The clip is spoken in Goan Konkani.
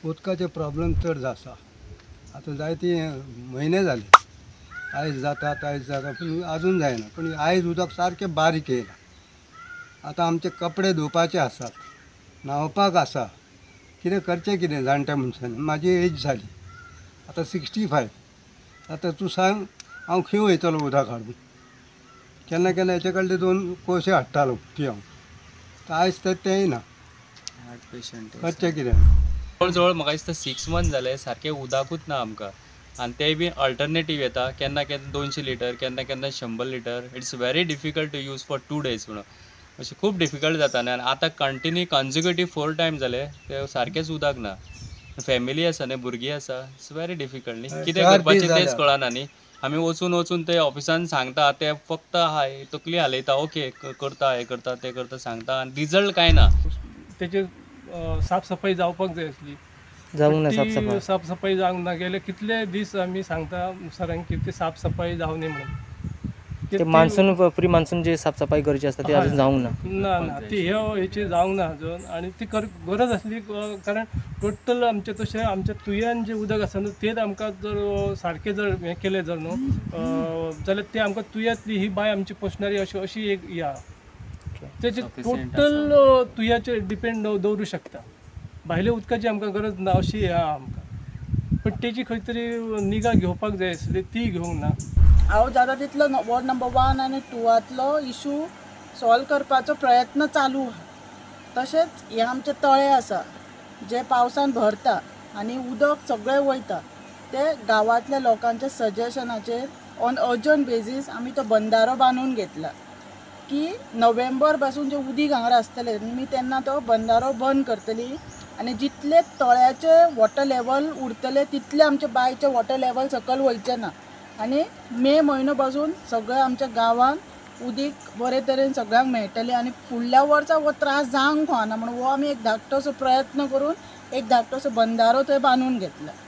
उदकाचे प्रॉब्लम चड आसा. आतां जायते म्हयने जाले, आयज जाता आयज जाता पूण आजून जायना. पूण आयज उदक सारकें बारीक येयलां. आतां आमचे कपडे धुवपाचे आसात, न्हांवपाक आसा, कितें करचें कितें जाणट्या मनशांनी. म्हाजी एज जाली आतां 65. आतां तूं सांग हांव खंय वयतलो उदक हाडून? केन्ना केन्ना हेचे कडले 2 कोशे हाडटालो पिवंक, आयज तर तेंय ना. करचें कितें? जवळ जवळ म्हाका दिसता 6 मंथ जाले सारकें उदकूच ना आमकां. आनी तें बी अल्टरनेटीव येता, केन्ना केन्ना 200 लिटर, केन्ना केन्ना 100 litre. It's very difficult to use for 2 days म्हणून अशें खूब डिफिकल्ट जाता. आनी आतां कंटिन्यू कॉन्जिक्युटीव 4 टायम जाले ते सारकेंच उदक ना. फॅमिली आसा न्ही, भुरगीं आसा, it's very difficult न्ही. कितें करपाचें तेंच कळना न्ही. आमी वचून वचून ते ऑफिसान सांगता, ते फक्त हाय तकली हालयता, ओके करता, हें करता, तें करता सांगता, आनी रिजल्ट कांय ना. तेचे साफसफाई जावपाक जाय आसली, जावंक ना. साफसफाई साफसफाई जावंक ना. गेले कितले दीस आमी सांगता सरांक की ती साफसफाई जावं न्ही म्हणून. ते मान्सून प्री मान्सून जे साफसफाई करची आसता ती अजून जावंक ना. ना ना, ती ह्या हेची जावंक ना अजून. आनी ती गरज आसली, कारण टोटल आमचें तशें आमच्या तुयान जें उदक आसा न्हू तेच आमकां जर सारकें जर हें केलें जर न्हू जाल्यार तें आमकां तुयांतली ही बांय आमची पोसणारी अशी अशी एक ही आहा. तेचे टोटल तुयाचेर डिपेंड दवरूं शकता, भायल्या उदकाची आमकां गरज ना अशी आहा आमकां. पण तेजी खंय तरी निगा घेवपाक जाय आसली, ती घेवंक ना. हांव जाता तितलो वॉर्ड नंबर 1 आनी 2 इशू सॉल्व करपाचो प्रयत्न चालू आहा. तशेंच हे आमचे तळे आसा जे पावसान भरता आनी उदक सगळें वयता, ते गांवांतल्या लोकांच्या सजेशनाचेर ऑन अर्जंट बेजीस आमी तो बंदारो बांदून घेतला की नोव्हेंबर पासून जे उदीक हांगा आसतलें आमी तेन्ना तो बंदारो बंद करतली आनी जितले तळ्याचे वॉटर लेवल उरतले तितले आमच्या बांयचे वॉटर लेवल सकयल वयचें ना. आनी मे म्हयनो पासून सगळें आमच्या गांवांत उदीक बरे तरेन सगळ्यांक मेळटलें आनी फुडल्या वर्सा हो त्रास जावंक फावना म्हणून हो आमी एक धाकटोसो प्रयत्न करून एक धाकटोसो बंदारो थंय बांदून घेतला.